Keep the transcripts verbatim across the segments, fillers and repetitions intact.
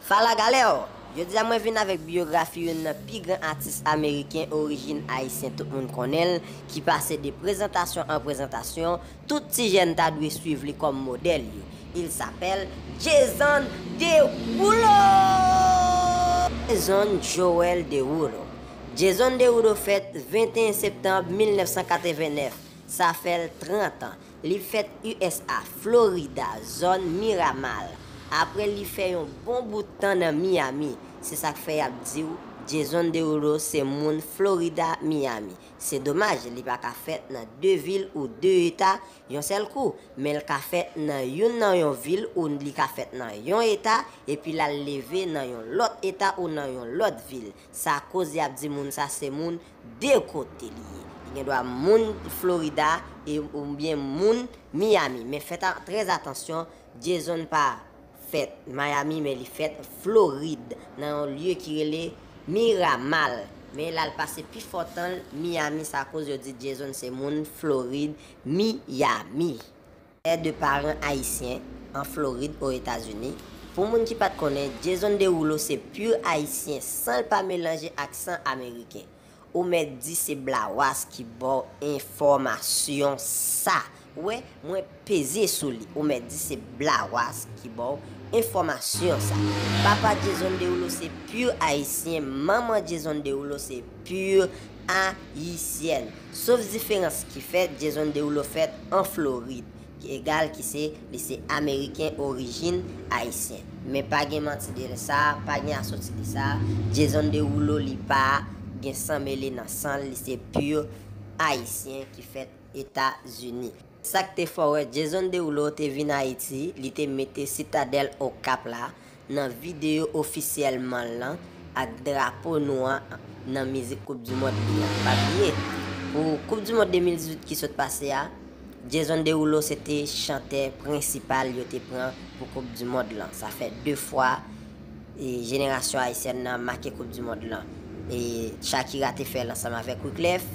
Fala galera! Jodi a mwen vin avèk biyografi youn nan pi gran atis ameriken orijin ayisyen tout moun konnen l, ki pase de prezantasyon an prezantasyon, tout ti jèn ta dwe swiv li kòm modèl yo. Il s'appelle Jason Derulo! Jason Joel Derulo. Jason Derulo fèt venteyen septanm mil nèf san katreven nèf, sa fè l trant an. Li fèt U S A, Florida, zòn Miramar. Apre li fè yon bon bout tan nan Miami, se sa k fè y ap di w Jason Derulo se moun Florida, Miami. Se domaj, li pa ka fèt nan de vil ou de eta yon sèl kou, men l ka fèt nan youn nan yon vil ou li ka fèt nan yon eta, epi l al leve nan yon lòt eta ou nan yon lòt vil. Sa koz y ap di moun sa se moun de kote li ye. Li gen dwa moun Florida e, oubyen moun Miami. Men fè ta, trè atansyon, Jason pa fèt Miami, men li fèt Florid, nan yon lye ki rele Miramar. Men l al pase pi fò tan l Miami, sa koz yo di Jason se moun Florid, Miami. Pè de paran ayisyen an Florid, Ozetazini. Pou moun ki pa t konnen, Jason Derulo se pur ayisyen, san l pa melanje ak san ameriken. Ou mèt di se Blawas ki ba w enfòmasyon sa. Ou wè, mwen peze sou li. Ou mèt di se Blawas ki ba w enfòmasyon sa. Papa Jason Derulo se pur ayisyen, manman Jason Derulo se pur ayisyèn. Sof diferans ki fèt, Jason Derulo fèt an Florid, ki egal ki se, li se ameriken orijin ayisyen. Men pa gen manti de sa, pa gen asoti de sa. Jason Derulo, li pa gen san mele nan san l, li se pur ayisyen ki fèt Etazini. Sa k te fè w wè Jason Derulo te vin Ayiti, li te mete Sitadèl Okap la nan videyo ofisyèlman l lan ak drapo nou an nan mizik Koup di Mond li an. Pa bliye, pou Koup di Mond de mil dizuit ki sot pase a, Jason Derulo se te chantè prensipal yo te pran pou Koup di Mond lan. Sa fè de fwa e jenerasyon ayisyèn nan make Koup di Mond lan. E Shakira te fè l ansanm avèk Wyclef.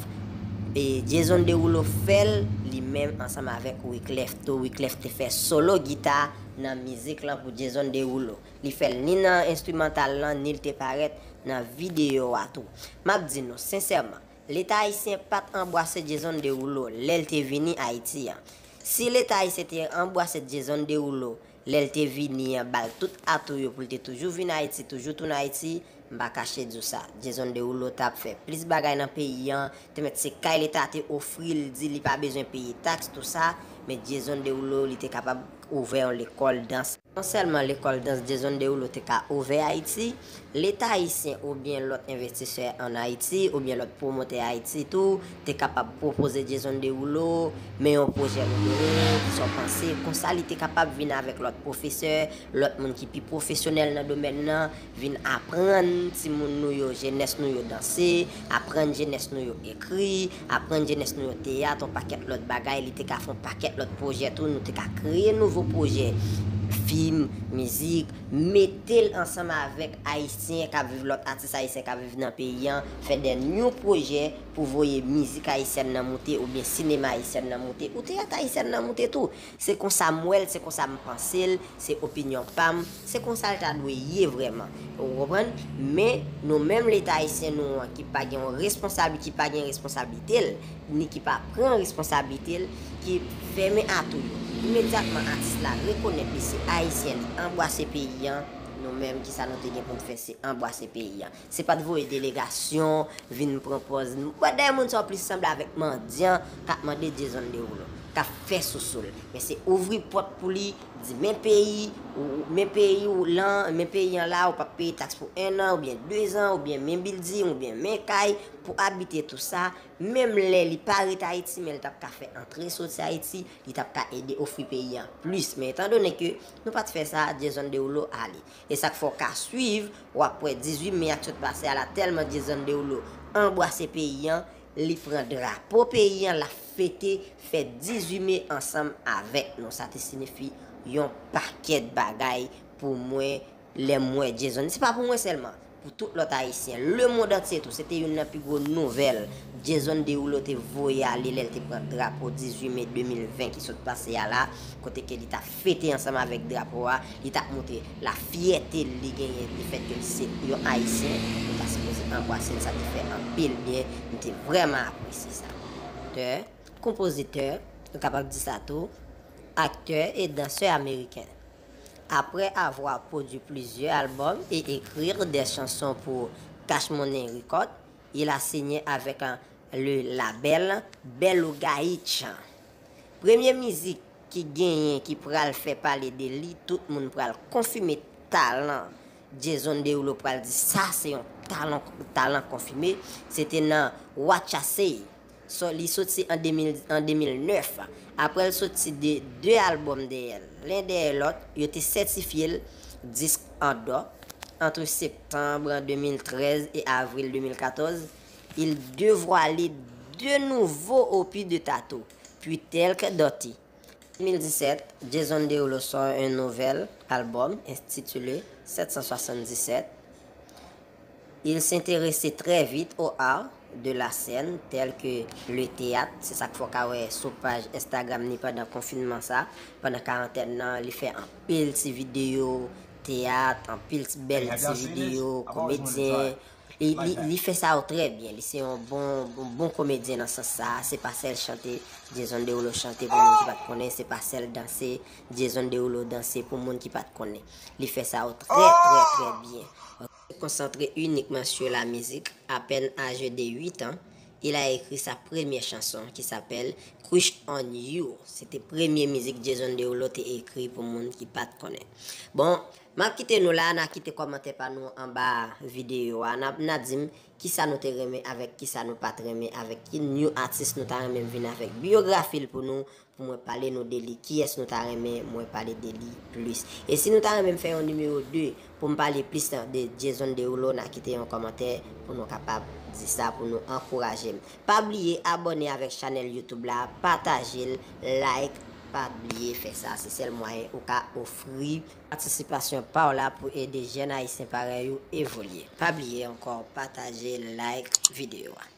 E Jason Derulo fè l li menm ansanm avèk Wyclef tou. Wyclef te fè solo gita nan mizik lan pou Jason Derulo. Li fè l ni nan enstrimantal lan, ni l te parèt nan videyo a tou. M ap di nou sensèman, Leta ayisyen pa t anbwase Jason Derulo lè l te vini Ayiti an. Si Leta ayisyen te anbwase Jason Derulo lè l te vini an, ba l tout atou yo pou l te toujou vin Ayiti, toujou tounen Ayiti, m pa kache di w sa, Jason Derulo t ap fè plis bagay nan peyi an, te mèt se kay Leta te ofri l, di li pa bezwen peye taks, tou sa, men Jason Derulo, li te kapab ouvè yon lekòl dans. Non sèlman lekòl dans Jason Derulo te ka ouvè Ayiti, Leta ayisyen oubyen lòt envestisè ann Ayiti, oubyen lòt pwomotè Ayiti tou, te kapab pwopoze Jason Derulo, men yon pwojè nou genyen, kisa w panse? Konsa li te kapab vin avèk lòt pwofesè, lòt moun ki pi pwofesyonèl nan domèn nan, vin aprann timoun nou yo, jenès nou yo danse, aprann jenès nou yo ekri, aprann jenès nou yo teyat, yon pakèt lòt bagay, li te ka fè yon pakèt lòt pwojè tou, nou te ka kreye nouvo pwojè, fim, mizik, mete l ansanm avèk ayisyen k ap viv, lòt atis ayisyen k ap viv nan peyi an, fè de new pwojè pou voye mizik ayisyèn nan moute oubyen sinema ayisyèn nan moute ou teyat ayisyèn nan moute tou. Se konsa m wè l, se konsa m panse l, se opinyon pa m, se konsa l ta dwe ye vrèman. Ou konprann? Men, nou menm Leta ayisyen nou an ki pa gen yon responsab, ki pa gen responsablite l, ni ki pa pran responsablite l, ki fèmen atou yo. Imedyatman atis la rekonèt li se ayisyen, li anbwase peyi an, nou menm kisa nou te gen pou n fè se anbwase peyi an. Se pa t voye delegasyon vin pran pòz. Ou wè dèyè moun sa yo plis sanble avèk mandyan k ap mande Jason Derulo, k ap fè sousou l. Men se ouvri pòt pou li, di men peyi, ou, men peyi w lan, men peyi an la, ou p ap peye taks pou en an, oubyen de zan, oubyen men bilding, oubyen men kay pou abite tou sa. Menm lè li pa ret Ayiti, men li t ap ka fè antre soti Ayiti, li t ap ka ede ofri peyi an plis. Men etandone ke nou pa t fè sa, Jason Derulo ale. E sa k fè w ka swiv, w ap wè dizuit me a k sot pase a la, tèlman Jason Derulo anbwase peyi an, li pran drapo peyi an, l ap fete, fè dizuit me ansanm avèk nou. Sa te siyifi yon pakèt bagay pou mwen lè m wè Jason. Se pa pou mwen sèlman. pou tout lòt Ayisyen, lemonn antye tou. Se te youn nan pi gwo nouvèl Jason Derulo te voye ale lè l te pran drapo dizuit me de mil ven ki sot pase a la, kote ke li t ap fete ansanm avèk drapo a, li t ap montre lafyète li genyen, lefètke li se yon Ayisyen, li ta sipoze anbrase l, sa te fè anpil byen, m te vrèman apresye sa. Aktè, konpozitè, nou kapab di sa tou, aktè e dansè ameriken. Après avoir produit plusieurs albums et écrire des chansons pour Cash Money Records, il a signé avec, euh, le label Beluga Eats. Premye mizik ki genyen ki pral fè pale de li, tout moun pral konfime talan Jason Derulo, pral di sa se yon talan, talan konfime, se te nan What Ya Say. So, li soti an de mil, an de mil nèf. Apre l soti de, de albòm dèyè l, len dèyè lòt, yo te sètifye l disk an dò. Entre septembre deux mille treize et avril deux mille quatorze, il dévoile deux nouveaux opus de Tato, puis tel que Dirty. Deux mille dix-sept, Jason Derulo sort un nouvel album intitulé sept cent soixante-dix-sept. Il s'intéressait très vite au art de la scène, tel que le théâtre. Se sa k fè w ka wè sou paj Instagram ni pandan konfinman sa, pandan karantèn nan, li fè anpil ti videyo teyat, anpil ti bèl ti videyo komedyen. Li, li, li fè sa yo trè byen. Li se yon bon, bon, bon komedyen nan sans sa. Se pa sèl chante Jason Derulo chante pou moun ki pa t konnen, se pa sèl danse Jason Derulo danse pou moun ki pa t konnen. Li fè sa yo trè, trè, trè byen. Concentré uniquement sur la musique, à peine âgé de huit ans, il a écrit sa première chanson qui s'appelle Crush on You. Se te premye mizik Jason Derulo te ekri pou moun ki pa t konnen. Bon, m ap kite nou la, n a kite kòmantè pa nou anba videyo a. N a, n a di m kisa nou te renmen avèk kisa nou pa t renmen avèk ki new artist nou ta renmen m vin avèk biyografi l pou nou, pou mwen pale nou de li, kiyès nou ta renmen mwen pale de li plis. E si nou ta renmen m fè yon nimewo de pou m pale plis de Jason Derulo, n a kite yon kòmantè pou nou kapab di sa, pou nou ankouraje m. Pa bliye abòne avèk chanèl YouTube la, pataje l, like, pa bliye fè sa. Se sèl mwayen ou ka ofri patisipasyon pa w la pou ede jèn ayisyen parèy ou evolye. Pa bliye ankò, pataje, like videyo a.